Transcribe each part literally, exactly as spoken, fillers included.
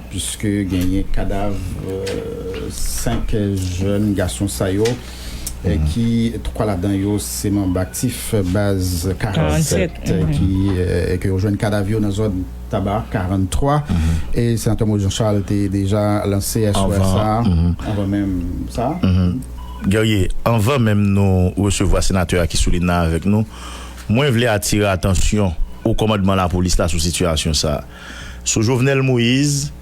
Puiske genyen kadav senk jèn gason sa yo, ki twa ladan yo se manm aktif baz karannset, ki, ke yo jwenn kadav yo nan zòn Taba karannntwa. E Senatè Moïse Jean Charles te deja lanse S O S sa anvan menm sa. Guerrier, anvan menm nou resevwa senatè a ki sou liy nan avèk nou, mwen vle atire atansyon o kòmandman lapolis la sou sitiyasyon sa a. Sou Jovenel Moïse,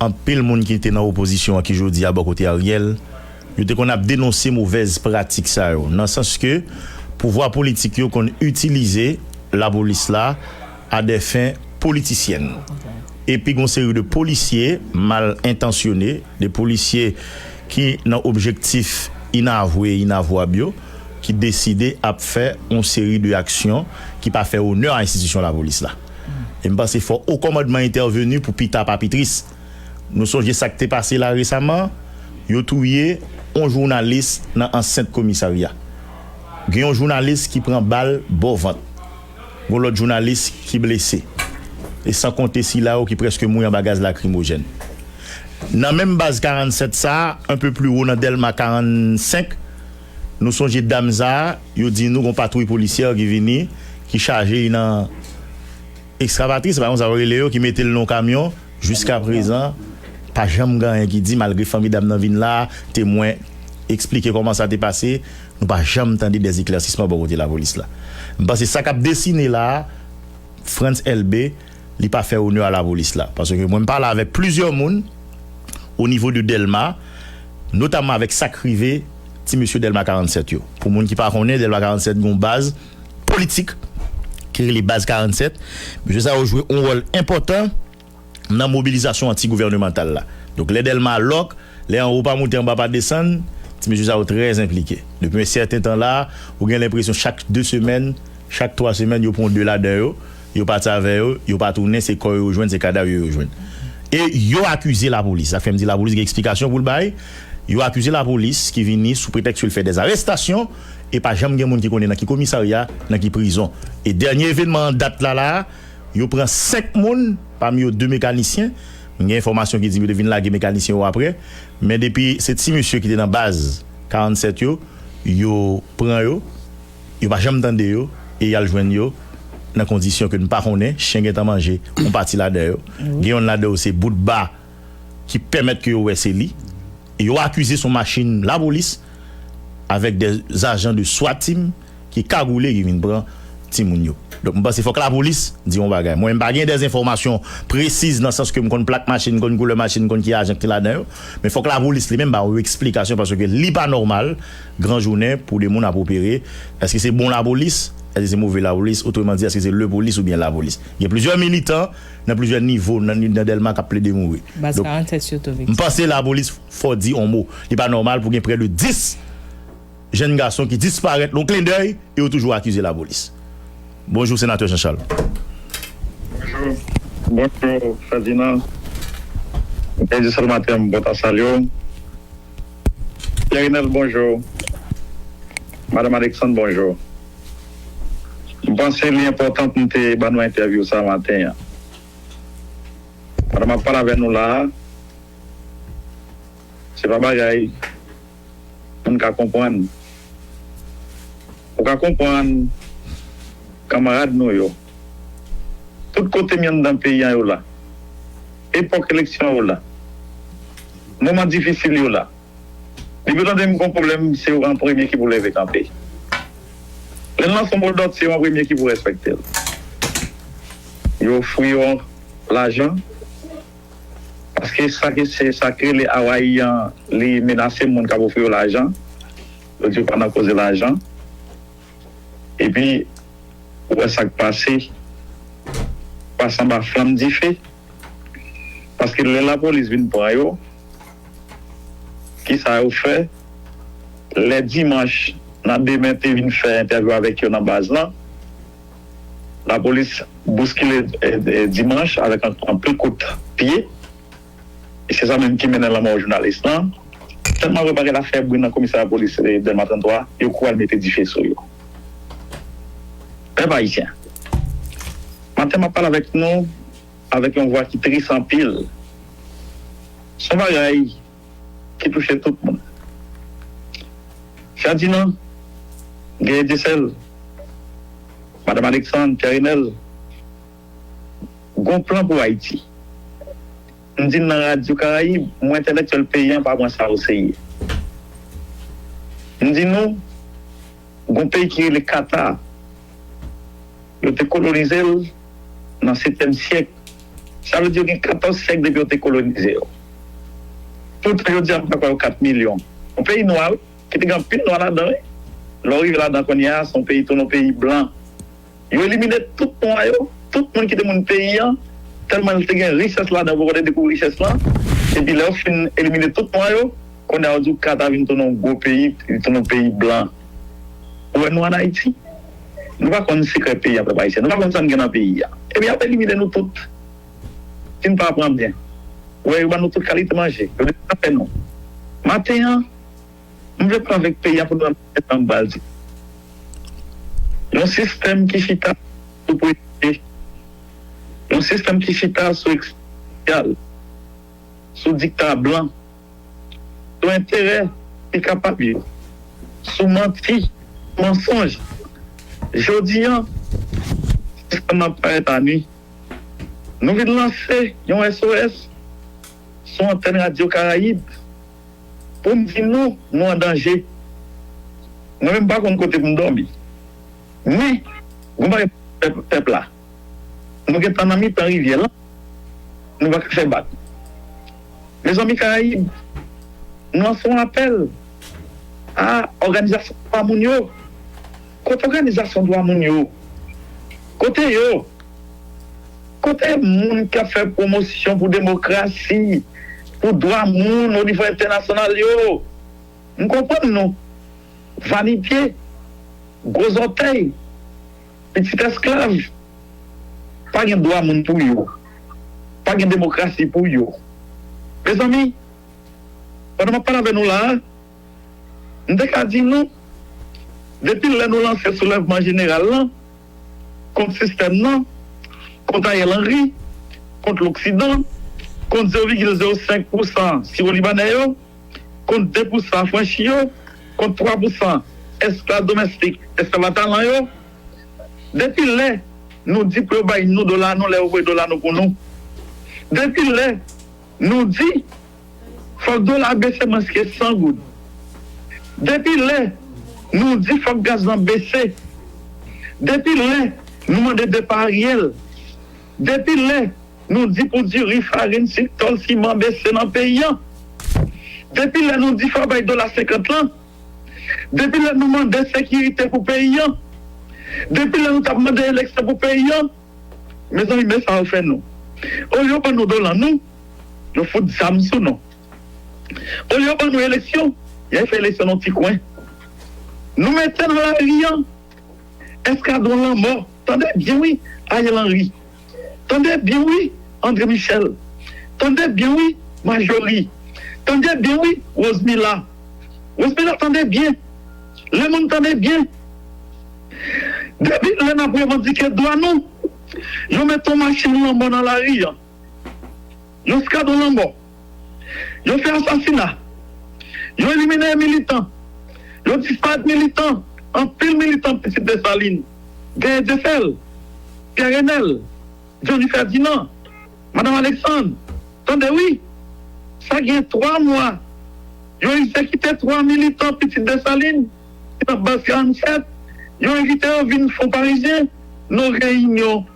anpil moun ki te nan opozisyon an ki jodi a bò kote Ariel, yo te konn ap denonse movèz pratik sa yo, nan sans ke pouvwa politik yo konn itilize lapolis la a dè fen politisyèn. Epi gon seri de polisye mal entansyone, de polisye ki nan objektif inavwe, inavwab yo, ki deside ap fè yon seri de aksyon ki pa fè onè a enstitisyon lapolis la. E m panse fò o kòmandman entèveni pou pita pa pi tris. Nou sonje sa k te pase la resaman, yo touye yon jounalis nan ansent komisarya. Gen yon jounalis ki pran bal bò vant. Gon lòt jounalis ki blese. E san konte sila yo ki prèske mouri anba gaz lakrimojèn. Nan menm baz karannset sa a, enpe pli wo nan Dèlma karannsenk, nou sonje dam sa a, yo di nou gon patwouy polisyè ki vini, ki chaje li nan ekskavatris, se pa konsa yo rele yo, ki mete l nan yon kamyon. Jiskaprezan, pa janm gen anyen ki di, malgre fanmi dam nan vin la, temwen eksplike kòman sa te pase, nou pa janm tande dè eklèsisman bò kote lapolis la. M panse sa k ap desine la a, Frantz Elbé, li pa fè onè a lapolis la. Paske mwen m pale avèk plizyè moun o nivo de Dèlma, notamman avèk sa k rive ti mesye Dèlma karannset yo. Pou moun ki pa konnen, Dèlma karannset gen yon baz politik ki rele Baz karannset. Mesye sa yo jwe yon wòl enpòtan nan mobilizasyon anti-gouvènemantal la. Donk, lè Dèlma lòk, lè anwo pa moute, anba pa desann, ti mesye sa yo trè enplike. Depi yon sèten tan la, ou gen lenpresyon chak de semèn, chak twa semèn, yo pran de ladan yo, yo pati avè yo, yo pa tounen, se kò yo yo jwenn, se kadav yo yo jwenn. E yo akize lapolis. Sa k fè m di lapolis gen eksplikasyon pou l bay. Yo akize lapolis ki vini sou pretèks ke l fè dèzarestasyon e pa janm gen moun ki konnen nan ki komisarya, nan ki prizon. E dènye evènman an dat la la a, yo pran senk moun, pami yo de mekanisyen. M gen enfòmasyon ki di m yo te vin lage mekanisyen yo apre. Men depi se ti mesye ki te nan baz karannset yo, yo pran yo, yo pa janm tande yo, e y al jwenn yo nan kondisyon ke n pa konnen, chen gentan manje yon pati ladan yo. Gen yonn ladan yo se bout ba ki pèmèt ke yo wè se li. E yo akize se yon machin lapolis avèk dè ajan de SWAT team ki kagoule ki vin pran timoun yo. Donk, m panse fòk lapolis di yon bagay. Mwen, m pa gen dè enfòmasyon presiz nan sans ke m konn plak machin, m konn koulè machin, m konn ki ajan ki te ladan yo. Men fòk lapolis li menm ba yon eksplikasyon paske li pa nòmal, gran jounen, pou de moun ap opere. Èske se bon lapolis? Èske se move lapolis? Otreman di, èske se lepolis oubyen lapolis? Gen plizyè militan nan plizyè nivo nan, nan Dèlma k ap plede mouri. Baz karannset sitou viktim. M panse lapolis fò di yon mo. Li pa nòmal pou gen prè de dis jèn gason ki disparèt nan yon klendèy e yo toujou akize lapolis. Bonjou, Senatè Jean Charles. Bonjou. Bonjou, Ferdinand. Mwen di sèl maten, mwen ta salye w. Pierre Renel, bonjou. Madanm Alexandre, bonjou. M panse li enpòtan pou m te ban nou entèvyou sa maten an. Pandan m ap pale avè nou la a, se pa bagay moun ka konprann. Ou ka konprann kanmarad nou yo. Tout kote m ye anndan peyi an yo la. Epòk eleksyon yo la. Moman difisil yo la. Depi w tande m gon pwoblèm, se ou an premye ki pou leve kanpe. Lè n lanse yon mo dòd, se ou an premye ki pou respekte l. Yo ofri w lajan, paske sa ki se sa k rele Awayi an, li menase moun k ap ofri yo lajan. Yo di yo pa nan koze lajan. Epi, ou wè sa k pase, pase anba flanm dife. Paske lè lapolis vin pran yo, kisa yo fè? Lè dimanch nan demen te vin fè entèvyou avèk yo nan baz lan, lapolis bouskile dimanch avèk anpil kout pye. E se sa menm ki mennen lanmò jounalis lan. Tèlman yo wè bagay la fè bri nan komisarya polis Dèlma tranntwa, yo kouri al mete dife sou yo. Pèp ayisyen, maten m ap pale avèk nou avèk yon vwa ki tris anpil. Se yon bagay ki touche tout moun. Ferdinand, Guerrier Dieuseul, Madanm Alexandre, Pierre Renel, gon plan pou Ayiti. M di n nan Radyo Karayib, mwen entèlektyèl peyi an pa pran sa oserye. M di nou, gon peyi ki rele Kata, yo te kolonize l nan setyèm syèk. Sa vle di yo gen katòz syèk depi yo te kolonize yo. Poutan jodi a m pa kwè yo kat milyon. Yon peyi nwa wi, ki te gen anpil nwa ladan wi. Lè w rive ladan kounye a, se yon peyi tou yon peyi blan. Yo elimine tout nwa yo, tout moun ki te moun peyi an, tèlman li te gen richès ladan, poko te dekouvri richès lan. Epi lè yo fin elimine tout nwa yo, kounye a yo di w Kata vin tounen yon gwo peyi, li tounen yon peyi blan. Ou wè nou ann Ayiti, nou pa konn sekrè peyi an, pèp ayisyen, nou pa konn sa n gen nan peyi a. Epi y ap elimine nou tout. Si n pa pran byen, ou wè yo ban nou tout kalite manje, yo desann afè nou. Maten an, m vle pale avèk peyi a pou nou wè sa m pral di. Yon sistèm ki chita sou prejije, yon sistèm ki chita sou eksperyans sosyal, sou dikta blan, sou enterè ki kapab yo, sou manti, mansonj. Jodi an, sistèm nan parèt anui. Nou vin lanse yon S O S sou antèn Radyo Karayib pou m di nou, nou an danje. Mwen menm m pa konn kote pou m dòmi. Men, gon bagay pèp, pèp la. Nou gentan nan mitan rivyè lan. Nou pa ka fè bak. Mezanmi Karayib, nou lanse yon apèl a òganizasyon dwa moun yo. Kote òganizasyon dwa moun yo? Kote yo? Kote moun k ap fè pwomosyon pou demokrasi, pou dwa moun o nivo entènasyonal yo? M konprann nou. Vanipye, gwo zòtèy, pitit esklav, pa gen dwa moun pou yo, pa gen demokrasi pou yo. Mezanmi, pandan m ap pale avè nou la a, m te ka di nou, depi lè nou lanse soulèvman jeneral lan kont sistèm nan, kont Ariel Henry, kont loksidan, kont zewo vigil zewo senk pousan siwo libanè yo, kont de pousan afranchi yo, kont twa pousan esklav domèstik, esklav atalan yo. Depi lè nou di pou yo bay nou dola nou lè yo voye dola nou pou nou. Depi lè nou di fòk dola bese mwens ke san goud. Depi lè nou di fòk gaz lan bese. Depi lè nou mande depa Ariel. Depi lè nou di pou diri, farin, sik, tòl, siman bese nan peyi an. Depi lè nou di fò bay dola senkant lan. Depi lè nou mande sekirite pou peyi an. Depi lè nou t ap mande eleksyon pou peyi an. Mezanmi, men sa yo fè nou. Olye yo ban nou dola nou, yo fout zam sou nou. Olye yo ban nou eleksyon, y al fè eleksyon nan ti kwen. Nou mete nan lari an eskadwon lanmò. Tande byen wi, Ariel Henry. Tande byen wi, André Michel. Tande byen wi, Marjorie. Tande byen wi, Rosemila. Rosemila, tande byen. Lemonn, tande byen. Depi lè n ap revandike dwa nou, yo met yon machin lanmò nan lari an. Yon eskadwon lanmò. Yo fè asasina. Yo elimine militan. Yo disparèt militan. Anpil militan pitit Desalin. Guerrier Dieuseul, Pierre Renel, Johnny Ferdinand, Madanm Alexandre. Tande wi. Sa gen twa mwa. Yo egzekite twa militan pitit Desalin ki nan baz karannsèt. Yo envite yo vin Fon Parizyen nan reyinyon.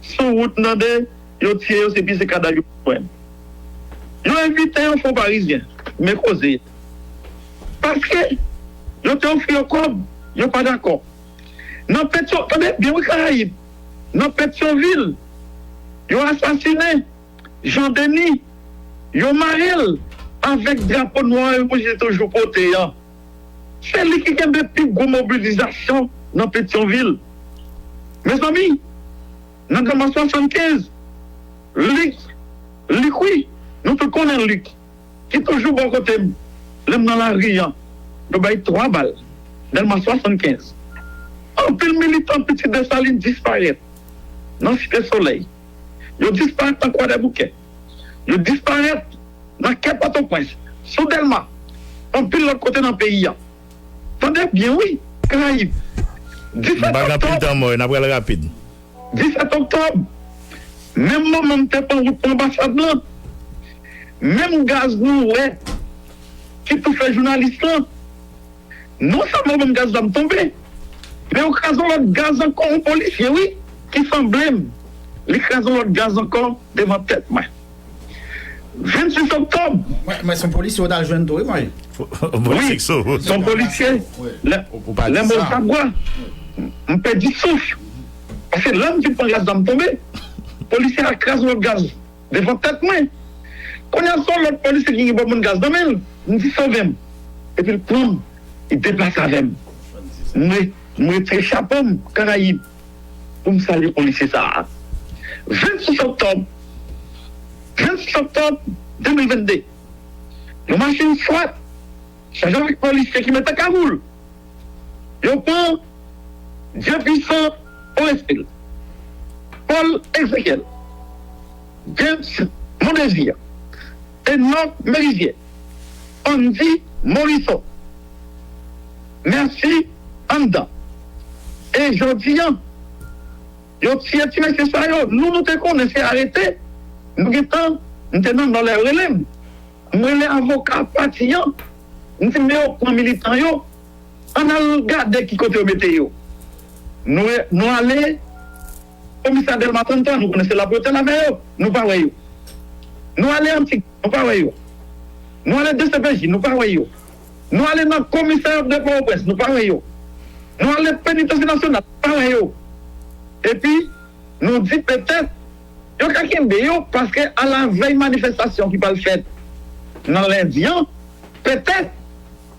Sou wout nan de, yo tiye yo, se pye se kadav yo jwenn. Yo envite yo Fon Parizyen, men koze. Paske yo te ofri yo kòb, yo pa dakò. Nan Petyon, tande byen wi Karayib. Nan Petyonvil, yo asasinen Jean Denis, yo mare l avèk drapo nwa e wouj li toujou pote an. Se li ki kenbe pi gwo mobilizasyon nan Petyonvil. Mezanmi, nan Dèlma swasannkenz, Lik, Lik wi, nou tout konnen Lik, ki toujou bò kote m, lè m nan lari an, yo bay twa bal, Dèlma swasannkenz. Anpil militan pitit Desalin disparèt nan Site Solèy. Yo disparèt nan Kwadèboukè. Yo disparèt nan kè Pòtoprens, sou Dèlma, anpil lòt kote nan peyi a. Tande byen, wi, Karayib. M pa gen anpil tan, mwen, n ap pral rapid. Disèt oktòb, menm moman m te pran wout pou anbasad lan, menm gaz nou wè ki toufe jounalis lan, non sèlman menm gaz la m tonbe, men yo kraze yon lòt gaz ankò, yon polisye, wi, ki sanble m. Li kraze yon lòt gaz ankò devan tèt mwen. Vennsis oktòb. Mwen, mwen se yon polisye w t al jwenn tou, wi, mwen. Wi, se yon polisye. Lè, lè mwen sa bwa, m pèdi souf. Paske lè m fin pran gaz la, m tonbe. Polisye a kraze yon lòt gaz devan tèt mwen. Kounye a, se yon lòt polisye ki gen bò moun gaz nan men l. M di, "Sove m." Epi l pran m, li deplase avè m. M re-, m retire chapo m, Karayib, pou m salye polisye sa a. Vennsis oktòb, vennsis oktòb de mil vennde, yon machin swat chaje avèk polisye ki mete kagoul. Yo pran Dieu Puissant Orespil, Paul Ezekiel, James Mondésir, Enoch Merizien, Andy Morisseau, Mercy anndan. E jodi a, yo tiye ti mesye sa yo. Nou, nou te konnen se arete. Nou gentan, m te nan Nò lè yo rele m. M rele avoka pati an. M di, "Men yo pran militan yo. Ann al gade ki kote yo mete yo." Nou, nou ale komisè Dèlma trannntwa, nou konnen se la pou yo t al avè yo. Nou pa wè yo. Nou ale Antigua, nou pa wè yo. Nou ale D C P J, nou pa wè yo. Nou ale nan komisarya de Pòtoprens, nou pa wè yo. Nou ale penitansye nasyonal, nou pa wè yo. Epi, nou di petèt, yo ka kenbe yo, paske alavèy manifestasyon ki pral fèt nan lendi an, petèt,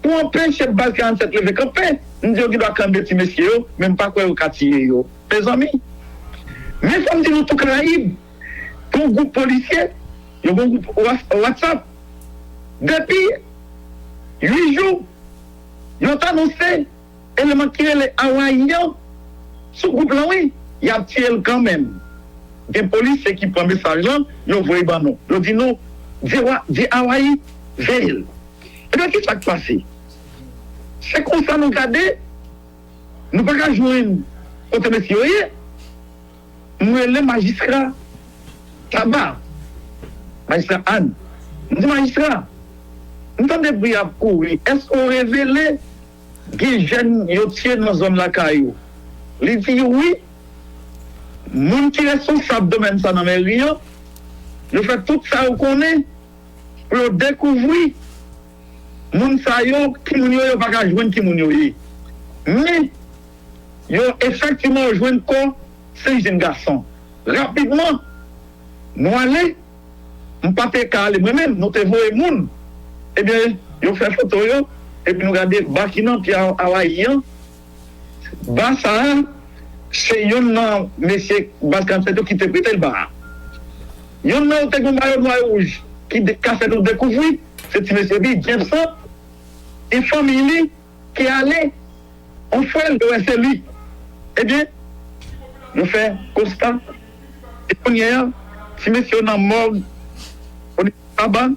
pou anpeche baz karannsèt leve kanpe, m di yo gendwa kenbe ti mesye yo, men m pa kwè yo ka tiye yo. Mezanmi, men fò m di nou tou Karayib, gon gwoup polisye, yo gon gwoup Whats-, WhatsApp. Depi uit jou, yo t anonse eleman ki rele Awayi an sou gwoup lan, wi, y ap tiye l kanmenm. Gen polisye ki pran mesaj lan, yo voye ban nou. Yo di nou, "Di wa-, di Awayi, veye l." Ebyen, ki sa k pase? Se konsa nou gade, nou pa ka jwenn kote mesye yo ye. M rele majistra Taba, majistra Ann. M di, "Majistra, m tande bri ap kouri. Èske w revele gen jèn yo tiye nan zòn lakay ou?" Li di, "Wi, moun ki responsab domèn sa nan mèri an, yo fè tout sa yo konnen pou yo dekouvri moun sa yo, ki moun yo, yo pa ka jwenn ki moun yo ye. Men, yo efektivman yo jwenn kò senk jenn gason. Rapidman, nou ale, m pa te ka ale mwen menm, nou te voye moun. Ebyen, yo fè foto yo, epi nou gade ba ki nan pye Awayi an, ba sa a, se yonn nan mesye baz karannsèt yo ki te prete l ba a. Yonn nan yo te gen yon mayo nwa e wouj ki de-, ka fè nou dekouvri, se ti mesye Bi, Jameson, e fanmi li ki ale, yon frè l, yo wè se li. Ebyen, yo fè konsta, e kounye a, ti mesye yo nan mòg, o nivo Taba,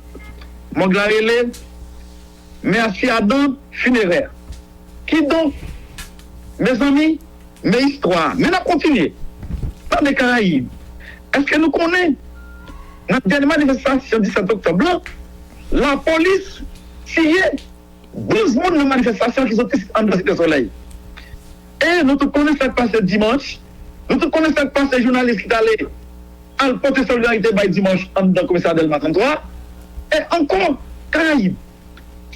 mòg la rele Mercy Adan Funéraire. Kidonk, mezanmi, men istwa a. Men n ap kontinye. Tande Karayib. Èske nou konnen, nan dènye manifestasyon disèt oktòb lan, lapolis tiye douz moun nan manifestasyon ki soti anndan Site Solèy? E nou tout konnen sa k pase dimanch. Nou tout konnen sa k pase jounalis ki t ale al pote solidarite bay dimanch anndan komisarya Dèlma trannntwa. E ankò, Karayib,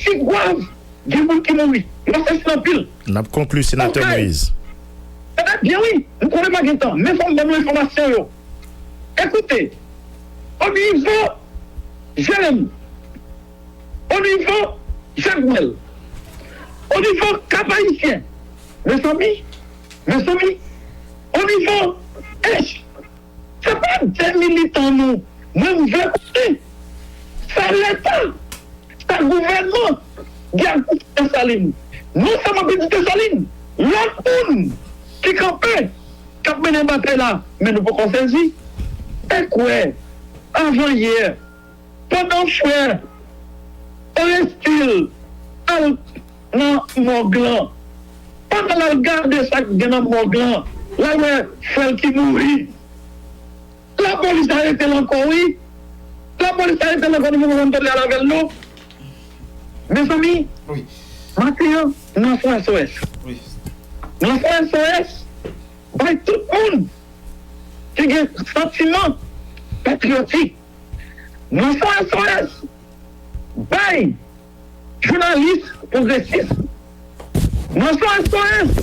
Tigwav, gen moun ki mouri. Yo asasinen anpil. N ap konkli, Senatè Moïse. Tande byen, wi. M konnen pa gen tan, men fò m ban nou enfòmasyon yo. Ekoute, o nivo Jeremi, o nivo Jakmèl, o nivo Kap Ayisyen, mezanmi, mezanmi, o nivo H, se pa de militan nou. Mwen, m vle konnen sa Leta, sa gouvènman gen ak pitit Desalin. Non sèlman pitit Desalin, lòt moun ki kanpe, k ap mennen batay la, men nou poko sezi. Ekwè, avan yè, Pandan frè Orestil al nan mòg lan, pandan l al gade sa k gen nan mòg lan, l al wè frè l ki mouri. Lapolis arete l ankò, wi. Lapolis arete l ankò, nou poko konn kote l al avè l, non. Mezanmi, maten an, nou fè S O S. Nou fè S O S bay tout moun ki gen santiman patriyotik. Nou fè S O S bay jounalis pwogresis. Nou fè S O S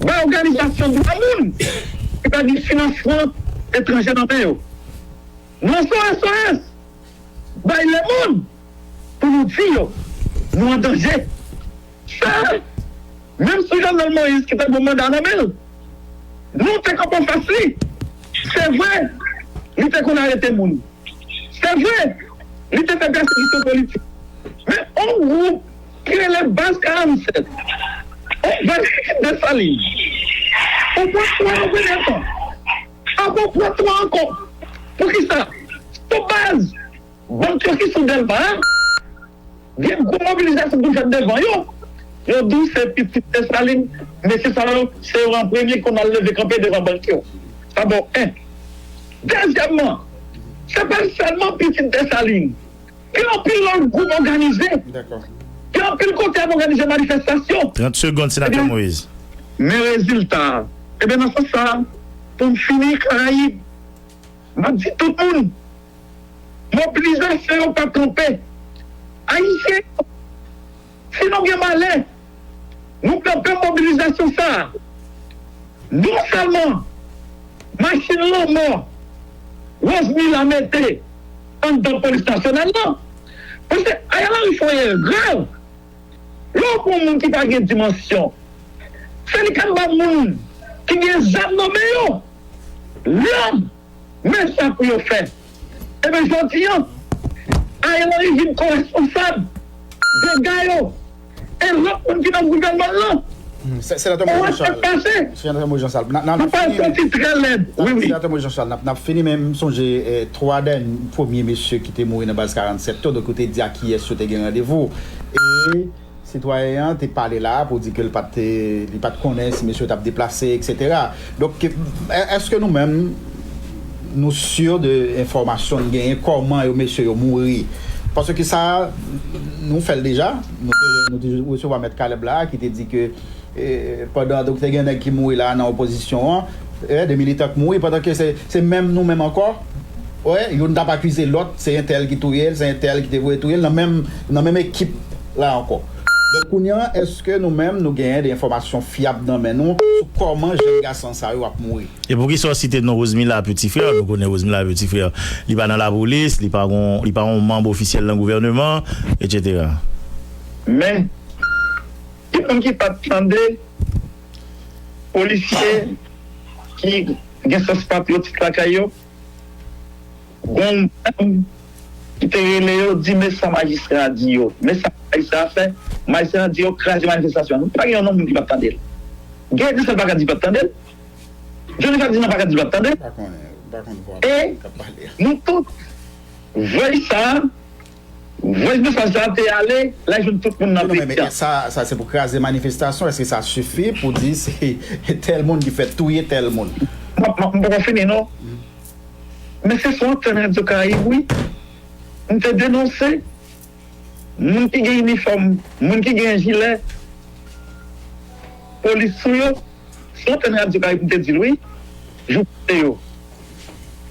bay òganizasyon dwa moun ki pa gen finansman etranje nan men yo. Nou fè S O S bay lemonn pou nou di yo nou an danje. Sa, menm sou Jovenel Moïse ki te gen manda nan men l, nou te kanpe anfas li. Se vre, li te konn arete moun. Se vre, li te fè pèsekisyon politik. Men yon gwoup ki rele Baz karannsèt, yon bèl pitit Desalin, ou pran twa an premye tan, apre w pran twa ankò. Poukisa? Sou baz bank yo ki sou Dèlma a, gen gwo mobilizasyon pou fèt devan yo. Yo di w se pitit Desalin, mesye sa yo, se yo an premye ki konn al leve kanpe devan bank yo. Sa ba w en. Dezyèmman, se pa sèlman pitit Desalin. Gen anpil lòt gwoup òganize. Gen anpil kote ap òganize manifestasyon. Trant segonn, Senatè Moïse. Men rezilta a. Ebyen, nan sans sa a, pou m fini, Karayib, m ap di tout moun, mobilizasyon yo pa kanpe. Ayisyen yo, si nou gen malè, nou kanpe mobilizasyon sa a. Non sèlman machin lanmò Rosemila mete anndan polis nasyonal lan, paske Ariel Henry fè yon erè grav. Lè w pran moun ki pa gen dimansyon, se li k ap ba moun ki gen zam nan men yo lòd, men sa pou yo fè. Ebyen, jodi a, Ariel Henry vin koresponsab dega yo. E lòt moun ki nan gouvènman lan, ou wè sa k pase. Senatè Moïse Jean Charles, n ap, n ap fini, men. Senatè Moïse Jean Charles, n ap, n ap fini, men m sonje, eh, twa dènye premye mesye ki te mouri nan baz karannsèt yo, donk, ou te di a kiyès yo te gen randevou. E sitwayen an te pale la pou di ke l pa t, li pa t konnen si mesye yo t ap deplase, etsetera. Donk, è-, èske nou menm, nou si de enfòmasyon n genyen, kòman yo, mesye yo mouri? Paske sa, nou fè l deja. Nou te, nou te resevwa Mèt Caleb la, ki te di ke, eh, pandan, donk, te gen nèg ki mouri la nan opozisyon an, eh, de militan ki mouri, pandan ke se, se menm nou menm ankò. Wè, youn t ap akize lòt, se entèl ki touye l, se entèl ki te voye touye l, nan menm, nan menm ekip la ankò. Donk, kounye a, èske nou menm, nou genyen de enfòmasyon fyab nan men nou sou kòman jèn gason sa yo ap mouri? E poukisa w site non Rosemila Petit Frère? Nou konnen Rosemila Petit Frère, li pa nan lapolis, li pa gon, li pa yon manm ofisyèl nan gouvèneman, etsetera. Men, gen moun ki pa t tande polisye ki gen sans patriyotik lakay yo, gon dam ki te rele yo, di, "Men sa majistra a di yo, men sa majistra a fè." Majistra a di yo kraze manifestasyon an. Nou pa gen yon moun ki pa t tande l. Guy Dessalines pa ka di pa t tande l. Johnny Ferdinand pa ka di pa t tande l. E nou tout, vwèy sa a, vwèy mesaj sa a te ale, l al jwenn tout moun nan peyi a. Sa, sa se pou kraze manifestasyon, èske sa sifi pou di se tèl moun ki fè touye tèl moun? M, m, m poko fini, non. Men se sou antèn Radyo Karayib, wi. M te denonse moun ki gen inifòm, moun ki gen jilè polis sou yo. Sou antèn Radyo Karayib, m te di l, wi. Jou kote yo.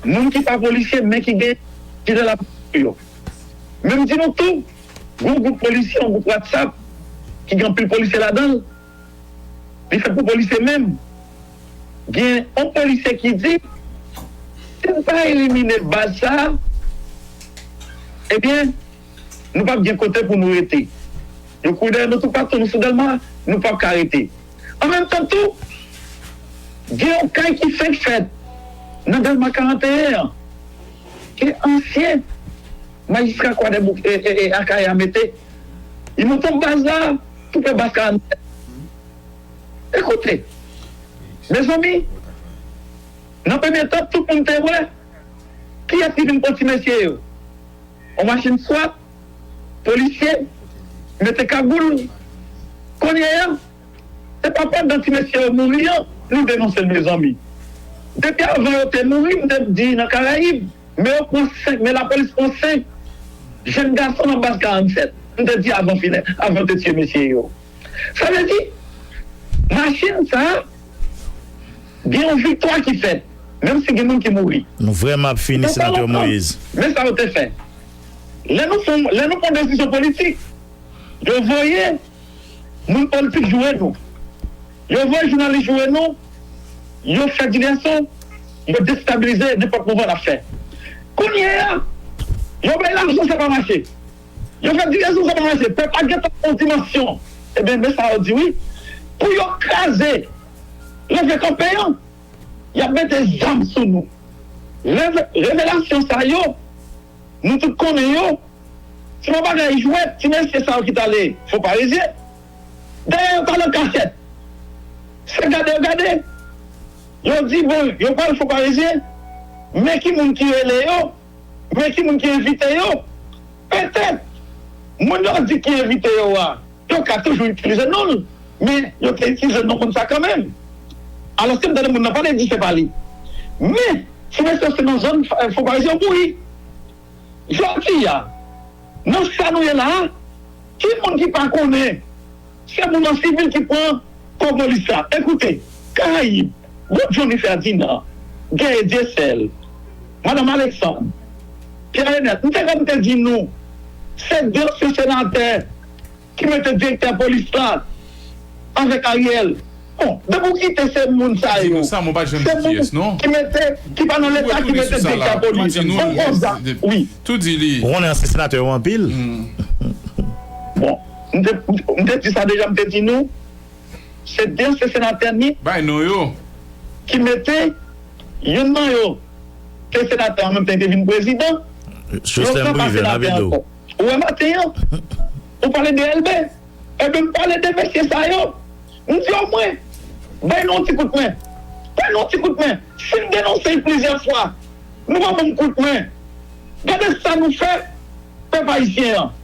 Moun ki pa polisye, men ki gen jilè lapolis sou yo. Men m di nou tou, gon gwoup polisye, yon gwoup WhatsApp, ki gen anpil polisye ladan l, li fèt pou polisye menm. Gen yon polisye ki di, "Si n pa elimine baz sa a, ebyen, nou p ap gen kote pou nou rete. Yo kouri dèyè nou toupatou, nou sou Dèlma, nou p ap ka rete." An menm tan tou, gen yon kay ki fenk fèt nan Dèlma karannteyen an, ke ansyen majistra Kwadèbouk, e, e, e, Akayè a mete. Li monte yon baz la, tou prè baz karannteyen an. Ekoute, mezanmi, nan premye tan, tout moun te wè kiyès ki vin pran ti mesye yo. yon machin swat, polisye, mete kagoul. Kounye a, se pa pandan ti mesye yo mouri an, nou denonse l, mezanmi. Depi avan yo te mouri, m te di nan Karayib, men yo pran senk, men lapolis pran senk jenn gason nan baz karannsèt. M te di avan finè, avan yo te tiye mesye yo. Sa vle di, machin sa a, gen yon viktwa ki fèt, menm si gen moun ki mouri. Nou vrèman ap fini, Senatè Moïse. Men sa yo te fè. Lè nou fè, lè nou pran desizyon politik, yo voye moun politik joure nou. Yo voye jounalis joure nou. Yo fè divèsyon. Yo destabilize nenpòt mouvman n ap fè. Kounye a, yo bay lajan, sa pa mache. Yo fè divèsyon, sa pa mache. Pèp la gentan pran dimansyon. Ebyen, men sa yo di wi. Pou yo kraze, leve kanpe an, y ap mete zam sou nou. Reve-, revelasyon sa yo, nou tout konnen yo. Se pa bagay jwèt, ti mesye sa yo ki t ale Fon Parizyen. Dayè, yo t al an kachèt. Se gade yo gade. Yo di, bon, yo pral Fon Parizyen. Men ki moun ki rele yo. Men ki moun ki envite yo. Petèt, moun yo di ki envite yo a, yo ka toujou itilize non l. Men, yo te itilize non moun sa kanmenm. Alòske m tande moun nan pale, di se pa li. Men, ti mesye se nan zòn, eh, Fon Parizyen yo mouri. Jodi a, nan sa nou ye la a, ki moun ki pa konnen se moun an sivil ki pran kòb polis la? Ekoute, Karayib, gwo Johnny Ferdinand, Guerrier Dieuseul, Madanm Alexandre, Pierre Enèt, m te konn te di nou, se de ansyen senatè ki mete direktè polis la avèk Ariel. Bon, depi w kite se moun sa yo, se moun ki mete, ki pa nan Leta, ki mete direktè polis. Bon, konsa, wi. Tou di li. Ou konnen ansyen senatè yo anpil. Bon, m te, m te di sa deja, m te di nou, se de ansyen senatè ni bay non yo ki mete youn nan yo te senatè an menm tan li te vin prezidan. Jocelyn Privè nan Bedo. Ou wè maten an, ou pale de Elbe. Ebyen, m pale de mesye sa yo. M di omwen, bay nou yon ti kout men. Bay nou yon ti kout men. Si n denonse l plizyè fwa, nou pa ban m kout men. Gade sa nou fè pèp ayisyen an.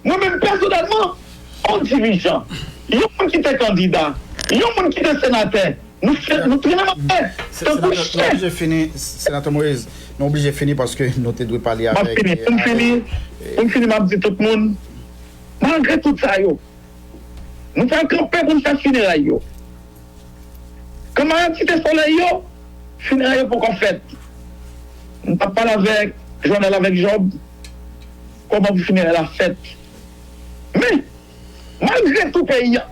Mwen menm pèsonèlman, yon dirijan, yon moun ki te kandida, yon moun ki te senatè, nou fè, nou trennen m atè tankou chen. Nou oblije fini, Senatè Moïse. Nou oblije fini paske nou te dwe pale avèk. M ap fini, pou m fini, pou m fini, m ap di tout moun, malgre tout sa yo, nou pral kanpe pou n fè fineray yo. Kanmarad Site Solèy yo, fineray yo poko fèt. M t ap pale avèk Jovenel avèk Job, kòman pou fineray la fèt. Men, malgre tou peyi a,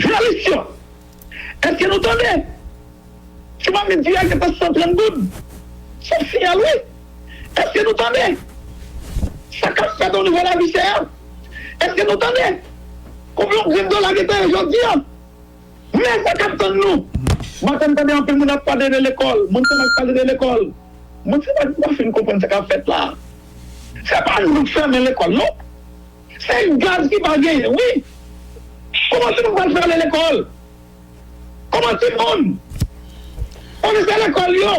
jounalis yo, èske nou tande? Ti mamit diri a gentan san trant goud. Se yon siyal, wi. Èske nou tande sa k ap fèt o nivo lavi chè a? Èske nou tande konbyen yon grenn dola gentan ye jodi a? Men sa k ap tann nou. Maten m tande anpil moun ap pale de lekòl. Moun sa ap pale de lekòl. Moun sa pa, pa fin konprann sa k ap fèt la. Se pa nou k fèmen lekòl, non. Se gaz ki pa genyen, wi. Kòman timoun pral fè ale lekòl? Kòman timoun? Pwofesè lekòl yo?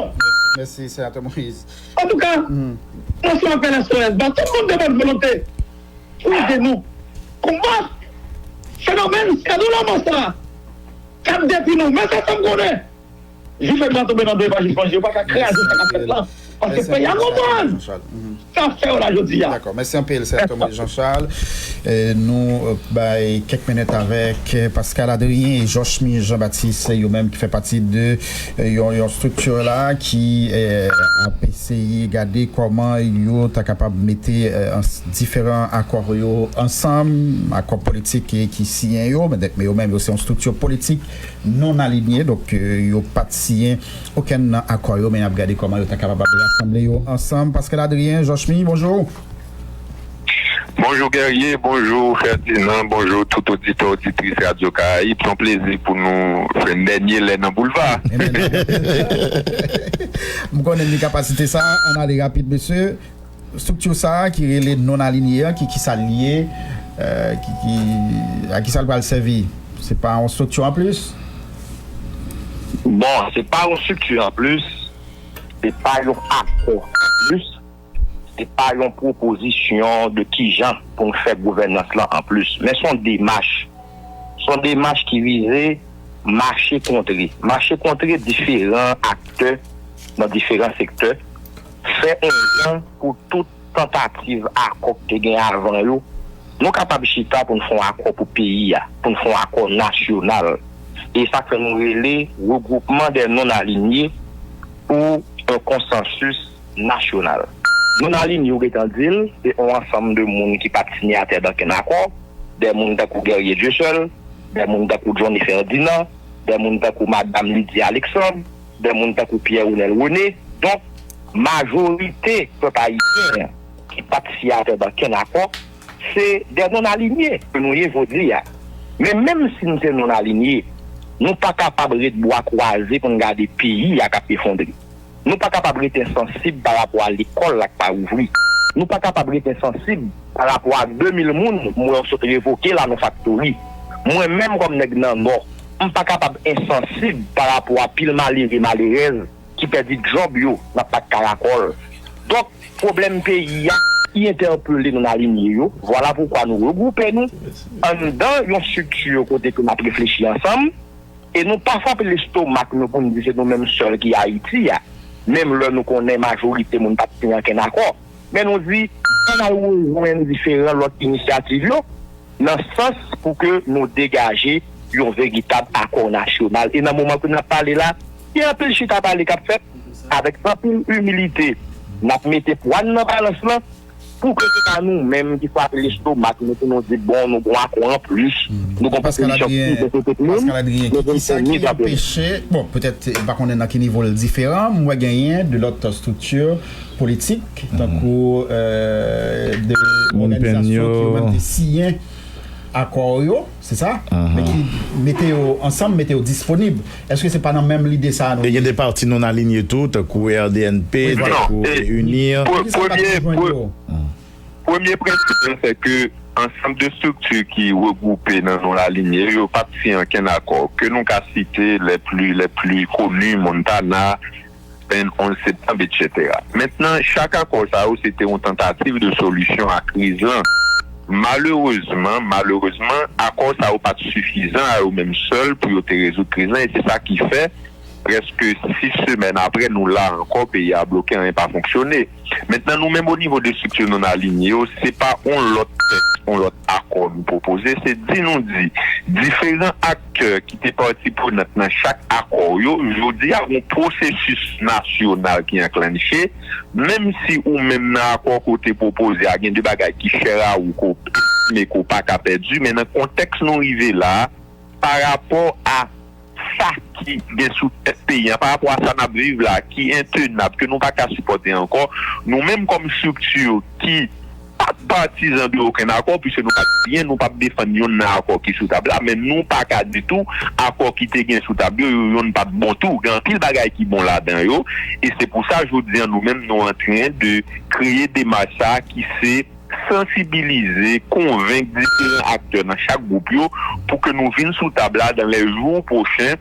Mèsi, Senatè Moïse. Antouka, mwen se apèl S O S ba tout moun de bòn volonte pou ede nou konbat fenomèn sèdo lanmò sa k ap detwi nou. Men se sa m konnen. Jifè blan tonbe nan do evanjil panje, yo pa ka kraze sa k ap fèt la. Paske peyi a konprann sa fè yo la jodi a. Dakò, mèsi anpil, Senatè Moïse Jean Charles. E, nou, e, bay kèk minit avèk, e, Pascal Adrien e Jochmy Jean Baptiste, yo menm ki fè pati de, e, yon, yon estrikti la ki, e, ap eseye gade kòman yo ta kapab mete, e, an, diferan akò yo ansanm, akò politik ki, ki siyen yo, men, men yo menm yo se yon estrikti politik non alinye, donk, e, yo pa t siyen okenn nan akò yo, men y ap gade kòman yo ta kapab ap rasanble yo ansanm. Pascal Adrien, Jochmy, bonjou. Bonjou Guerrier, bonjou Ferdinand, bonjou tout oditè, oditris Radyo Karayib. Se yon plezi pou nou fè yon dènye lè nan boulva. M konnen li kapasite sa, ann ale rapid, mesye. Estrikti sa a ki rele non alinye an, ki, ki sa l ye, e, ki, ki, a ki sa l pral sèvi? Se pa yon estrikti an plis? Bon, se pa yon estrikti an plis, se pa yon akò an plis, Se pa yon pwopozisyon de kijan pou n fè gouvènans lan anplis, men se yon demach. Se yon demach ki vize mache kontre. Mache kontre diferan aktè nan diferan sektè. Fè yon jan pou tout tantativ akò ki te gen avan yo, nou kapab chita pou n fè yon akò pou peyi a, pou n fè yon akò nasyonal. E sa k fè nou rele regroupement des non-alignés pour un consensus national. Non-alignés, ou gentan di l, se yon ansanm de moun ki pa t siyatè d okenn akò, de moun tankou Guerrier Dieuseul, de moun tankou Johnny Ferdinand, de moun tankou Madam Lydie Alexandre, de moun tankou Pierre Renel René. Donk, majorite pèp ayisyen an ki pa t siyatè d okenn akò, se de non-alignés ke nou ye jodi a. Men menm si n se non-alignés, nou pa kapab ret bwa kwaze pou n gade peyi a k ap efondre. Nou pa kapab ret ensansib pa rapò a lekòl la k pa ouvri. Nou pa kapab ret ensansib pa rapò a de mil moun m wè yo sot revoke la nan faktori. Mwen menm kòm nèg nan Nò, m pa kapab ensansib pa rapò a pil malere, malerèz ki pèdi djòb yo nan pak Karakòl. Donk, pwoblèm peyi a ki entèpele non-alignés yo, vwala poukwa nou regwoupe nou anndan yon estrikti kote ke n ap reflechi ansanm, e nou pa frape lestomak nou pou n di se nou menm sèl ki Ayiti a, menm lè nou konnen majorite moun pa t siyen okenn akò. Men nou di, ann al rejwenn diferan lòt inisyativ yo, nan sans pou ke nou degaje yon veritab akò nasyonal. E nan moman ke n ap pale la, gen anpil chita pale k ap fèt, avèk anpil imilite, n ap mete pwa n nan balans lan, pou ke se pa nou menm ki frape lestomak nou pou nou di, bon, nou gon akò anplis, nou gon pwopoziyon ki bon pou tout moun, nou vin fè miz an pye. Bon, petèt, m pa konnen nan ki nivo l diferan, m wè genyen de lòt estrikti politik, tankou de òganizasyon ki yo menm te siyen akò yo, se sa? Men ki mete yo ansanm, mete yo disponib. Èske se pa nan menm lide sa a nou ye? E gen de pati non-alignés tou, tankou R D N P, tankou UNIR. Premye prensip lan, se ke ansanm de estrikti ki regwoupe nan non-alignés yo pa t siyen okenn akò. Ke nou ka site les plus, les plus connus, Montana, Penn, onz septanm, etsetera. Mentnan, chak akò sa yo, se te yon tantativ de solisyon a kriz lan. Malerezman, malerezman, akò sa yo pa t sifizan a yo menm sèl pou yo te rezoud kriz lan, e se sa ki fè, prèske sis semèn apre, nou la ankò, peyi a bloke, anyen pa fonksyone. Mentnan, nou menm, o nivo de estrikti non-alignés yo, se pa yon lòt tèks, yon lòt akò nou pwopoze, se di nou di, diferan aktè ki te pati prenant nan chak akò yo, jodi a, gon pwosesis nasyonal ki anklanche, menm si ou menm nan akò ke w te pwopoze a, gen de bagay ki chè a ou, ke w estime ke w pa ka pèdi, men nan kontèks nou rive la a, pa rapò a sa ki gen sou tèt peyi a, pa rapò a sa n ap viv la, ki entenab, ke nou pa ka sipòte ankò, nou menm kòm estrikti ki pa t patizan de okenn akò, piske nou pa t siyen, nou p ap defann yonn nan akò ki sou tab la, men nou pa ka di tou akò ki te gen sou tab yo, yo yonn pa t bon tou. Gen anpil bagay ki bon ladan yo, e se pou sa, jodi a, nou menm, nou antren de kreye demach sa a ki se sansibilize, konvenk diferan aktè nan chak gwoup yo pou ke nou vin sou tab la dans les jours prochains,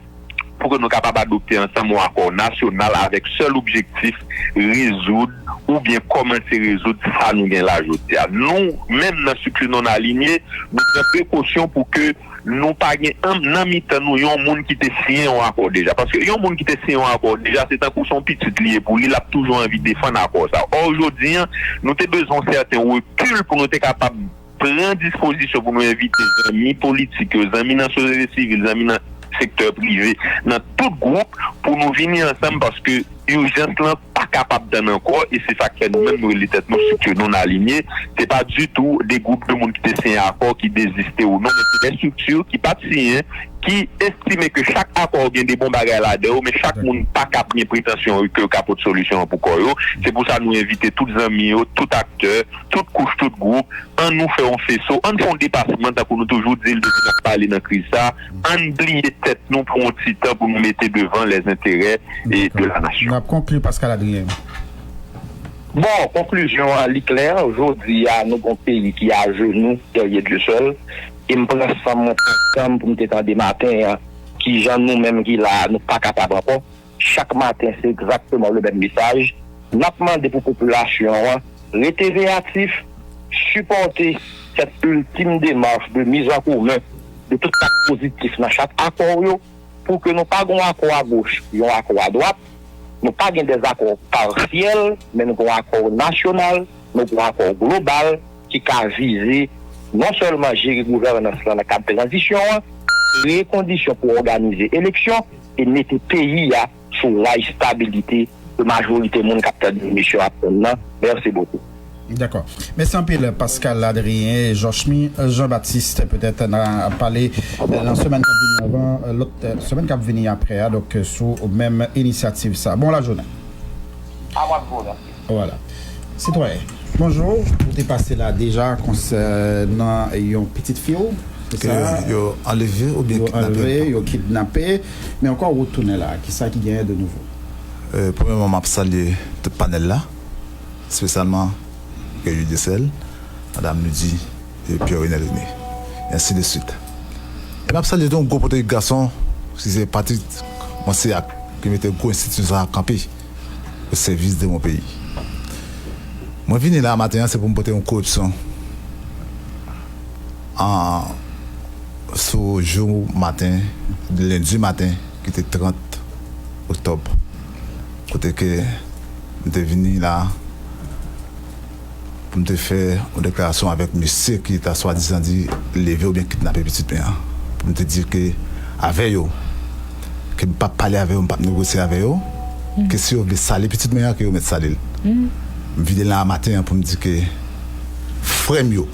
pou ke nou kapab adopte ansanm yon akò nasyonal avèk sèl objektif rezoud oubyen kòmanse rezoud sa nou gen la jodi a. Nou menm nan estrikti non-alignés, nou pran prekosyon pou ke nou pa gen ann nan mitan nou yon moun ki te siyen yon akò deja. Paske yon moun ki te siyen yon akò deja, se tankou se yon pitit li ye pou li, l ap toujou anvi defann akò sa. Ò, jodi a, nou te bezwen yon sèten rekil pou nou te kapab pran dispozisyon pou nou envite zanmi politik yo, zanmi nan sosyete sivil, zanmi nan sektè prive, nan tout gwoup, pou nou vini ansanm, paske ijans lan pa kapab tann ankò, e se sa k fè nou menm nou rele tèt nou estrikti non-alignés. Se pa ditou de gwoup de moun ki te siyen akò ki deziste ou non, men se de estrikti ki pa t siyen, ki estime ke chak akò gen de bon bagay ladan yo, men chak moun pa ka gen pretansyon ke yo ka pot solisyon an pou kò yo. Se pou sa nou envite tout zanmi yo, tout aktè, tout kouch, tout gwoup, ann nou fè yon feso, ann fè yon depasman, tankou nou toujou di l depi n ap pale nan kriz sa, ann bliye tèt nou pou yon ti tan pou nou mete devan lèzenterè e de la nasyon. N ap konkli, Pascal Adrien. Bon, konklizyon an, li klè, jodi a, nou gon peyi ki ajenou dèyè Dye sèl, e m pran san m, mwen pran tan m pou m te tande maten an, kijan nou menm ki la a, nou pa kapab ankò. Chak maten, se egzakteman le menm mesaj. N ap mande pou popilasyon an rete veyatif, sipòte sèt iltim demach de mizankomen de tout sak pozitif nan chak akò yo, pou ke nou pa gon akò agoch, yon akò adwat, nou pa gen dèzakò pasyèl, men nou gon akò nasyonal, nou gon akò global ki ka vize non sèlman jere gouvènans lan nan kad tranzisyon an, kreye kondisyon pou òganize eleksyon e mete peyi a sou ray stabilite ke majorite moun k ap tande emisyon ap tann nan. Mèsi bokou. Dakò. Mèsi anpil Pascal Adrien, Jochmy, Jean Baptiste, petèt n a pale nan semèn k ap vini avan, lòt semèn k ap vini aprè a, donk sou menm inisyativ sa. Bon lajounen. A w ap gwo, mèsi. Vwala. Sitwayen, bonjou. Ou te pase la deja konsènan yon pitit fi w, se sa? Yo anleve oubyen kidnape. Yo kidnape. Men ankò ou tounen la, kisa ki genyen de nouvo? Premyèman, m ap salye tout panèl la, espesyalman Guerrier Dieuseul, Madam Ludy, e Pierre Renel René, e ansi de swit. E m ap salye tou yon gwo pote gason, ki se Patrick Monseac, ki mete gwo enstitisyon sa a kanpe o sèvis de mon peyi. Mwen vini la maten an, se pou m pote yon korepsyon an sou jou maten, lendi maten, ki te trant oktòb, kote ke m te vini la pou m te fè yon deklarasyon avèk mesye ki ta swadizan di leve oubyen kidnape pitit mwen an. Pou m te di ke avè yo, ke m p ap pale avè yo, m p ap negosye avè yo, ke si yo vle sale pitit mwen an, ke yo mèt sale l. M vini la maten an pou m di ke frè m yo,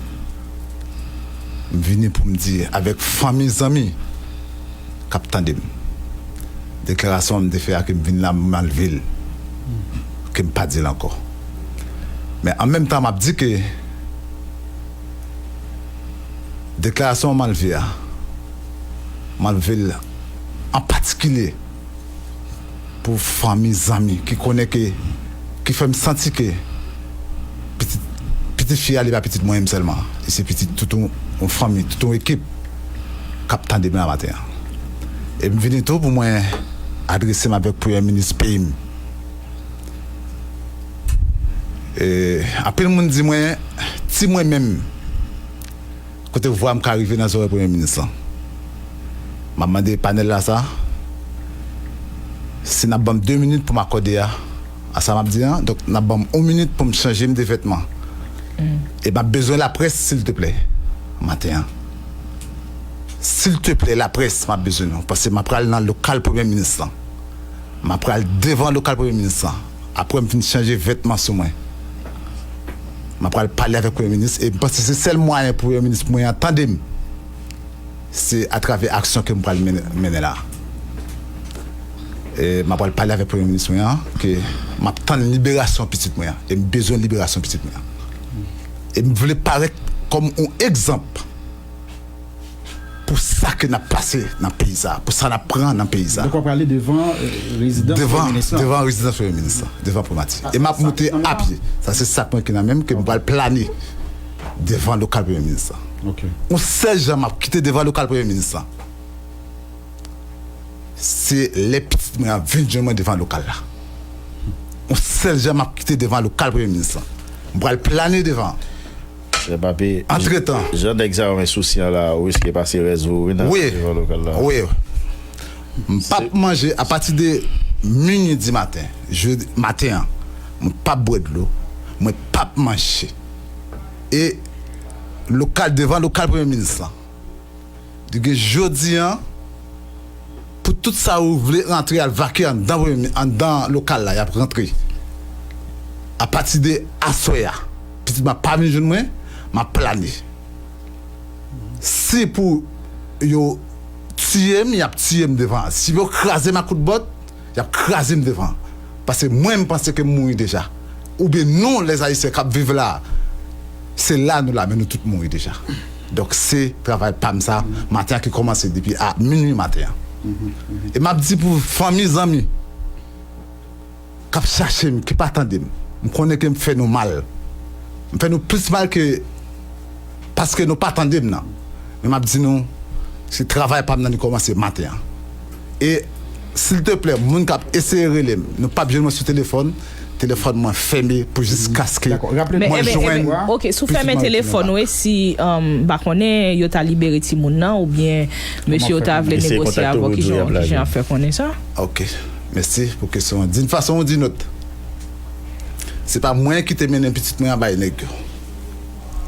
m vini pou m di avèk fanmi, zanmi k ap tande m. Deklarasyon an m te fè a ke m vin la m anlve l, ke m pa di l ankò. Men an menm tan m ap di ke deklarasyon an m anlve a, m anlve l an patikilye pou fanmi, zanmi ki konnen ke, ki fè m santi ke pitit, pitit fi a li pa pitit mwen menm sèlman, li se pitit tout yon, yon fanmi, tout yon ekip k ap tande m la maten an. E m vini tou pou mwen adrese m avèk premye minis peyi m. E, anpil moun di mwen, ti mwen menm, kote vwa m ka rive nan zòrèy premye minis lan. M ap mande panèl la sa, si n ap ban m de minit pou m akòde a, a sa m ap di an, donk n ap ban m yon minit pou m chanje m de vètman. E m ap bezwen laprès, silteplè, maten an. Silteplè, laprès, m ap bezwen nou, paske m ap pral nan lokal premye minis lan. M ap pral devan lokal premye minis lan. Apre m fin chanje vètman sou mwen, m ap pral pale avèk premye minis e m panse se sèl mwayen pou premye minis mwen an tande m, se atravè aksyon ke m pral mennen, mennen la. E m ap pral pale avèk premye minis mwen an ke m ap tann liberasyon pitit mwen an e m bezwen liberasyon pitit mwen an. E m vle parèt kòm yon egzanp pou sa ke n ap pase nan peyi sa, pou sa n ap pran nan peyi sa. Donk w ap prale devan euh, rezidans devan premye minis lan. Devan rezidans premye minis lan, devan primati. E m ap moute apye. Sa se sak mwen ki nan men m ke m pral plane devan lokal premye minis lan. Ok. Yon sèl jan m ap kite devan lokal premye minis lan, se lè pitit mwen an vin jwenn mwen devan lokal la. Yon sèl jan m ap kite devan lokal premye minis lan. M pral plane devan. Antretan, jan nèg sa yo men sousi an la, ou riske pase rès vi w wi nan Wi. Devan lokal la. Wi. M p ap manje apati de minwi di maten, jodi maten an. Mwen p ap bwè dlo, mwen p ap manje. E lokal, devan lokal premye minis lan, li gen jodi an, pou tout sa ou vle rantre al vake anndan premye mi- anndan lokal la, y ap rantre. Apati de aswè a, pitit mwen ap pa vin jwenn mwen, m ap plane. Si pou yo tiye m, y ap tiye m devan. Si pou yo kraze m ak kout bòt, y ap kraze m devan. Paske mwen, m panse ke m mouri deja. Oubyen nou, lè Ayisyen k ap viv la, se la nou la, men nou tout mouri deja. Donk se travay pa m sa, maten an ki kòmanse depi a minwi maten an. E m ap di pou fanmi, zanmi k ap chache m, ki pa tande m, m konnen ke m fè nou mal. M fè nou plis mal ke paske nou pa tande m nan. Men m ap di nou, se travay pa m nan li kòmanse maten an. E silteplè, moun k ap eseye rele m, nou p ap jwenn mwen sou telefòn, Telefòn mwen fèmen pou jiskaske mwen jwenn. Men, enben, enben, ok, si w fèmen telefòn ou, e si, um, m pa konnen, yo ta libere timoun nan, oubyen mesye yo ta vle negosye avè w, kijan, kijan y ap fè konnen sa? Ok, mèsi pou kesyon an. D'une façon ou d'une autre, se pa mwen ki te mennen pitit mwen an bay nèg yo.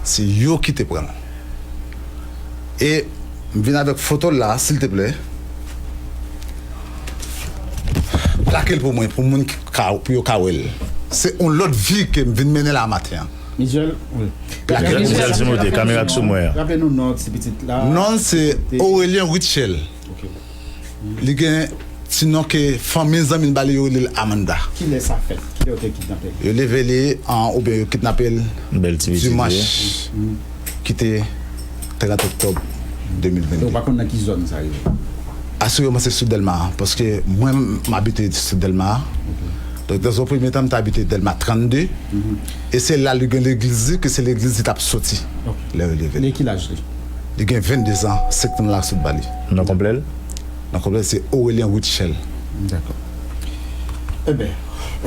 Se yo ki te pran l. E m vin avèk foto l la, silteplè. Plake l pou mwen, pou moun ki ka, pou yo ka wè l. Se yon lòt vi ke m vin mennen la maten an. Michel, wi. Plake l pou mwen. Michel Timothé, kamera k sou mwen an. Raple nou non ti pitit la. Non l se Aurélien Rutshelle. Ok. Li gen ti non ke fanmi zanmi l ba li, yo rele l Amanda. Kilè sa fèt? Kilè yo te kidnape l? Yo leve li an, oubyen yo kidnape l dimanch ki te trant oktòb de mil vennde. Ou pa konn nan ki zòn sa rive? Asireman se sou Dèlma, paske mwen m abite sou Dèlma. Donk, nan yon premye tan, m te abite Dèlma trannde. E se la li gen legliz li, ke se legliz li t ap soti lè yo leve l. Li gen ki laj li? Li gen vennde zan, senk tan la sot ba li. Non konplè l? Non konplè l se Aurélien Rutshelle. Dakò. Enben,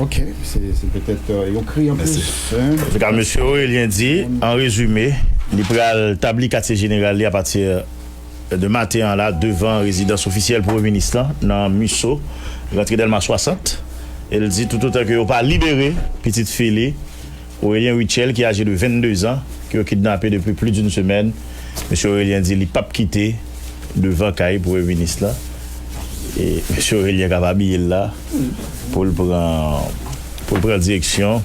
ok, se, se petèt, euh, yon kri anplis, hein. Antouka, mesye Aurélien di, an rezime, li pral tabli katye jeneral li apati de maten an la devan rezidans ofisyèl premye minis lan nan Musso, rantre Dèlma swasant. E l di toutotan ke yo pa libere pitit fi li, Aurélien Rutshelle, ki aje de vennde zan, ke yo kidnape depi plis d'une semaine, mesye Aurélien di li p ap kite devan kay premye minis lan. E mesye Aurélien k ap abiye l la pou l pran, pou l pran direksyon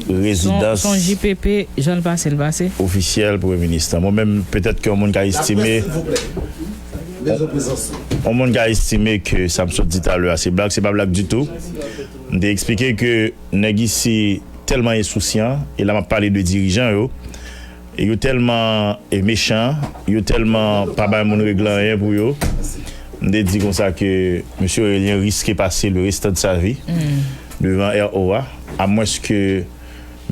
rezidans. Se yon J P P, jan l pase, l pase. Ofisyèl premye minis lan. Mwen menm, petèt ke yon moun ka estime, yon moun ka estime ke sa m sot di talè a se blag, se pa blag ditou. M te eksplike ke nèg isi tèlman ensousyan, e la m ap pale de dirijan yo, e yo tèlman, e, mechan, yo tèlman pa bay moun regle anyen pou yo. M te di konsa ke mesye Aurélien riske pase le restant de sa vie devan R O a, amwenske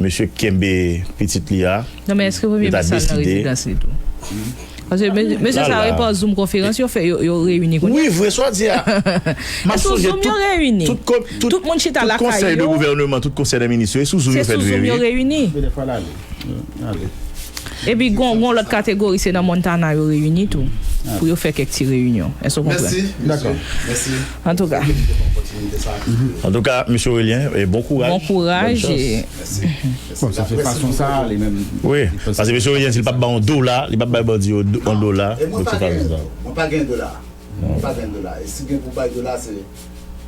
mesye kenbe pitit li a. Non, men èske premye minis lan nan rezidans li tou? Paske me-, mesye sa yo pa Zoom konferans yo fè, yo, yo reyini kounye a. Wi, vre sa w di a. M ap sonje tout, tout, tout konsèy de gouvèneman, tout konsèy de minis yo, e sou Zoom yo fèt reyini. Epi gon, gon lòt kategori, se nan Montana yo reyini tou, pou yo fè kèk ti reyinyon. Èske w konprann? Mèsi, mèsi. Antouka. Antouka, mesye Aurélien, e bon kouraj. Bon kouraj. Bòn chans. Bon, se fason sa li menm. Wi, paske mesye Aurélien di l p ap bay yon dola, li p ap bay bandi yo do-, yon dola. Donk se fason sa. Mwen pa gen dola. Mwen pa gen dola. E si gen pou bay dola, se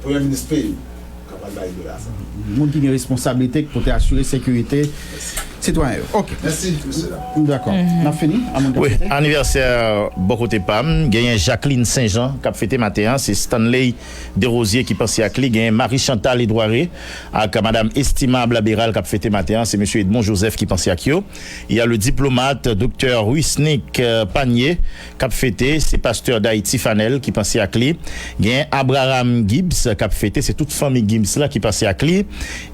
premye minis peyi m k ap al bay dola sa. Moun ki gen responsablite pou te asire sekirite sitwayen yo. Ok. Mèsi, mesye dam. Dakò. N ap fini? Wi, anivèsè bò kote pa m, genyen Jacqueline Saint-Jean k ap fete maten an, se Stanley Desrosiers ki panse ak li, genyen Marie Chantal Edouaré ak Madame Estimable Béral k ap fete maten an, se mesye Edmond Joseph ki panse ak yo. Il y a le diplomate, doktè Rusnick, euh, Panier, k ap fete, se pastè Dayiti Fanel ki panse ak li. Gen Abraham Gibbs k ap fete, se tout fanmi Gibbs la ki panse ak li.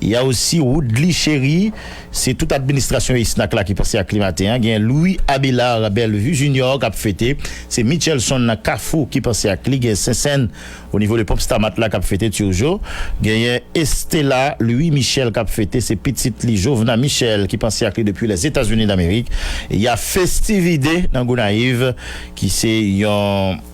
Il y a aussi Woodly Chéry, se tout administrasyon Esnak la ki panse ak li maten an. Gen Louis Abélard Bellevue Junior k ap fete, se Michelson Kafou ki panse ak li. Gen Sentsèn, au niveau de Pomp Stamat la k ap fete toujou. Genyen Estela Louis Michel k ap fete, se pitit li Jovna Michel ki panse ak li depi Lèzetazini Damerik. Y a Festivide nan Gonayiv, ki se yon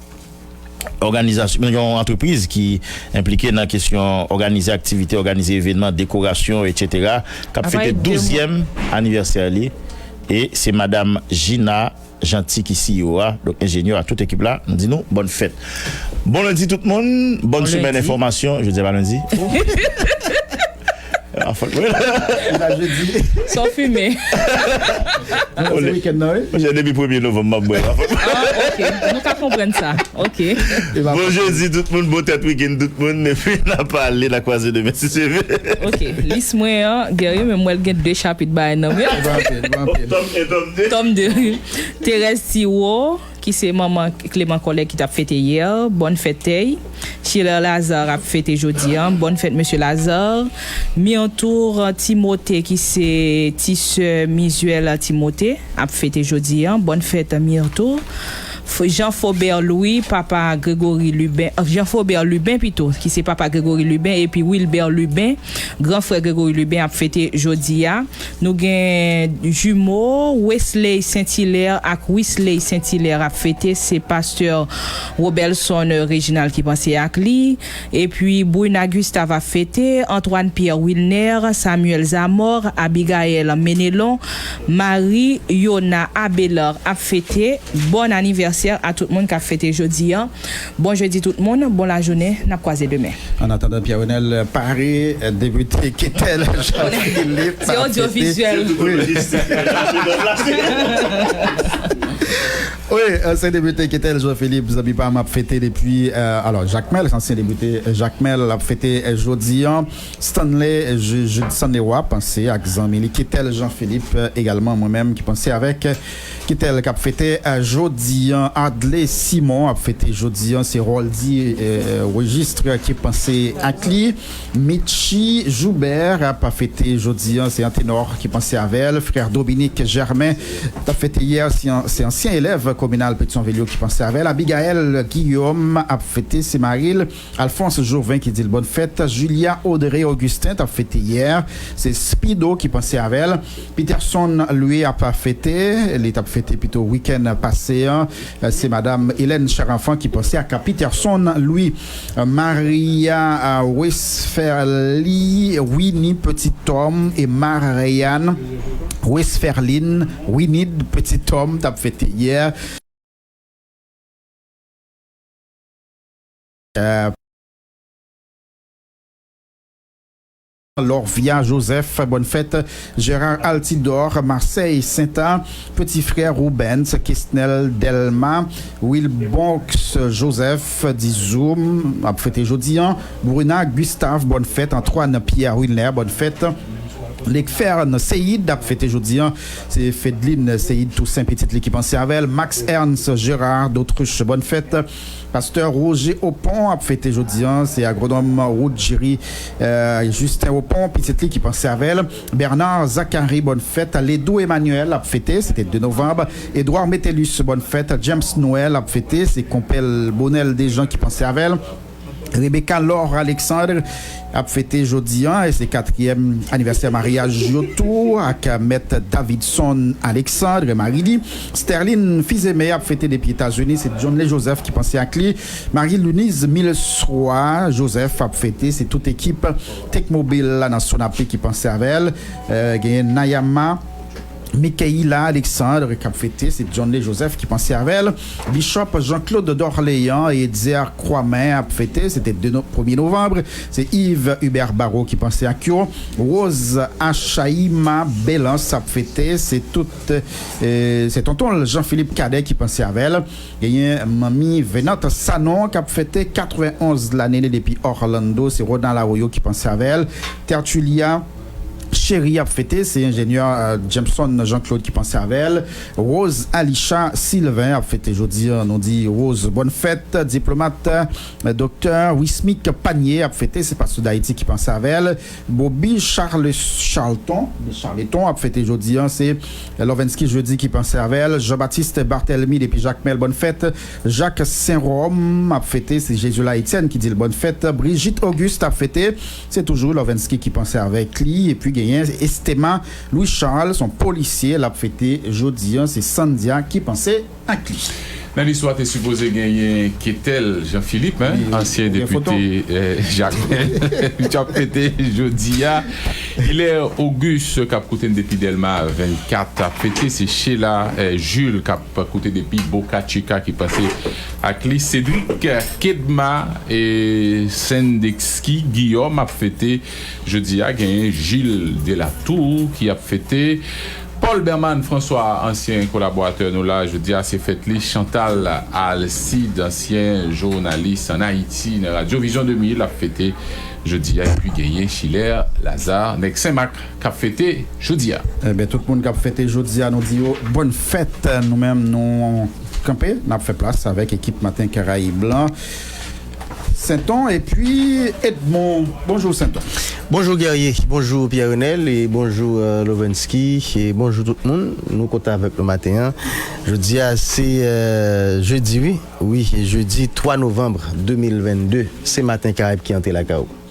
òganizasyon, yon antrepriz ki enplike nan kesyon òganize aktivite, òganize evènman, dekorasyon, etsetera, k ap fete douzyèm anivèsè li. E se madam Gina Jeanty ki C E O a, donk enjenyè a, tout ekip la, nou di nou bòn fèt. Bon lendi tout moun, bòn semèn enfòmasyon, jodi a pa lendi. A fòt mwen. Sa w fimen. Se wikenn nan, wi. Monchè, depi premye novanm m ap bwè. Ah, ok. Nou ka konprann sa. Ok. Bon jodi tout moun, bon tèt wikenn tout moun, epi n a pale, n a kwaze demen si Dye vle. Ok, lis mwen an, Guerrier, men m wè l gen de chapit bagay nan men. Tòm de. Thérèse Tiwo, ki se manman Clément Collègue ki t ap fete yè, bòn fèt tèy. Schiller Lazare ap fete jodi an, bòn fèt mesye Lazare. Myrtour Timothée, ki se ti sè Mizuel Timothée, ap fete jodi an, bòn fèt Myrtour. Jean Faubert Louis, papa Gregory Lubin, Jean Faubert Lubin pito, ki se papa Gregory Lubin, epi Wilbert Lubin, gran frè Gregory Lubin, ap fete jodi a. Nou gen jimo Wesley Saint Hilaire ak Wisley Saint Hilaire ap fete, se pastè Robelson Reginald ki panse ak li. Epi Bruna Gustave ap fete, Antoine Pierre Wilner, Samuel Zamor, Abigaël Menelon, Marie Yona Abelard ap fete. Bon anivèsè a tout moun k ap fete jodi an. Bon jedi tout moun, bon lajounen, n ap kwaze demen. An atandan, Pierre Renel pare, depite Ketel Jean Philippe. Se odyovizyèl. Wi, ansyen depite Ketel Jean Philippe, zanmi pa m, ap fete depi, euh, alò, Jakmèl, ansyen depite Jakmèl, ap fete, euh, jodi an. Stanley, Ju- Jude Stanley Wa, panse ak zanmi li, Ketel Jean Philippe, euh, egalman, mwen menm ki panse avèk, euh, Ketel k ap fete, euh, jodi an. Adley Simon ap fete jodi an, se Roldy, euh, Registre ki panse ak li. Mitchy Joubert ap fete jodi an, se Antenor ki panse avè l. Frè Dominique Germain t ap fete yè, se an- se ansyen elèv kominal Petyonvil yo ki panse avè l. Abigaël Guillaume ap fete, se mari l, Alphonse Jouvin ki di l bòn fèt. Julia Audrey Augustin t ap fete yè, se Spido ki panse avè l. Peterson Louis ap fete, li t ap fete pito wikenn pase an. Euh, se madam Hélène Charenfant ki panse ak Peterson Louis. Euh, Maria, euh, Westphalie, Winnie Petit Homme e Marianne Westphaline Winnie Petit Homme t ap fete yè. Euh, Lorvia Joseph, bòn fèt. Gérard Altidor, Marseille, Senta, peti frè Rubens, Kesnel Delma, Wilbox Joseph, Dizoum, ap fete jodi an. Bruna Gustave, bòn fèt. Antoine Pierre Wilner, bòn fèt. Lekfern Seyid ap fete jodi an. Se Fedline Seyid Toussaint, pitit li ki panse avè l. Max Ernst Gérard d'Autruche, bòn fèt. Pastè Roger Opon ap fete jodi an, se agwonòm Woodjiri, euh, Justin Opon, pitit li ki panse avè l. Bernard Zacharie, bòn fèt. Ledou Emmanuel ap fete, se te de novanm. Edouard Metellus, bòn fèt. James Noël ap fete, se konpè l Bonel Dejean ki panse avè l. Rebecca Laure Alexandre ap fete jodi an, e se katriyèm anivèsè maryaj yo tou, ak Mèt Davidson Alexandre, mari li. Sterline Fils-Aimé ap fete depi Etazini, se Johnley Joseph ki panse ak li. Marie Lunise Milsois Joseph ap fete, se tout ekip Tekmobil la nan Sonapri ki panse avè l. Euh, genyen Nayama Michaela Alexandre k ap fete, se Johnley Joseph ki panse avè l. Bishop Jean-Claude d'Orléans e Etzer Kwame ap fete, se te de no- premye novanm, se Yves Hubert Barreau ki panse ak yo. Rose Achaïma Belance ap fete, se tout, euh, se tonton l Jean-Philippe Cadet ki panse avè l. Genyen manmi Venante Sanon k ap fete katrevenonz lane depi Orlando, se Ronald Arroyo ki panse avè l. Tertulia Chéri ap fete, se enjenyè, euh, Jameson Jean-Claude ki panse avè l. Rose Alisha Sylvain ap fete jodi an, nou di Rose bòn fèt. Diplomat, euh, doktè Wismic Panier ap fete, se pastè Dayiti ki panse avè l. Bobby Charles Charlton, Charleton ap fete jodi an, se Lovensky Jeudi ki panse avè l. Jean-Baptiste Barthélemy depi Jakmèl, bòn fèt. Jacques Saint-Rome ap fete, se Jezula Etienne ki di l bòn fèt. Brigitte Auguste ap fete, se toujou Lovensky ki panse avèk li. Epi genyen Estema Louis Charles, se yon polisye, l ap fete jodi an, se Sandia ki panse ak li. Nan listwa te sipoze genyen Ketel Jean Philippe, hein, ansyen depite, euh, Jakmèl, ki ap fete jodi a. Hilaire Auguste k ap koute n depi Dèlma vennkat ap fete, se Sheila, euh, Jules k ap koute depi Boca Chica ki panse ak li. Cédric Kedma e Sendexky Guillaume ap fete jodi a. Genyen Gilles Delatour ki ap fete. Paul Berman François, ansyen kolaboratè nou la, jodi a se fèt li. Chantal Alcide, ansyen jounalis ann Ayiti nan Radyo Vizyon de mil, ap fete jodi a. Epi genyen Chiler Lazare, nèg Senmak, k ap fete jodi a. Enben, tout moun k ap fete jodi a, nou di yo bòn fèt. Nou menm, nou kanpe, n ap fè plas avèk ekip Maten Karayib lan. Senton epi Edmond. Bonjou Senton. Bonjou Guerrier, bonjou Pierre Renel e bonjou euh, Lovensky e bonjou tout moun. Nou kontan avèk nou maten an. Jodi a se euh, jedi wi. Wi, jedi twa novanm de mil vennde. Se Maten Karayib ki antre lakay ou.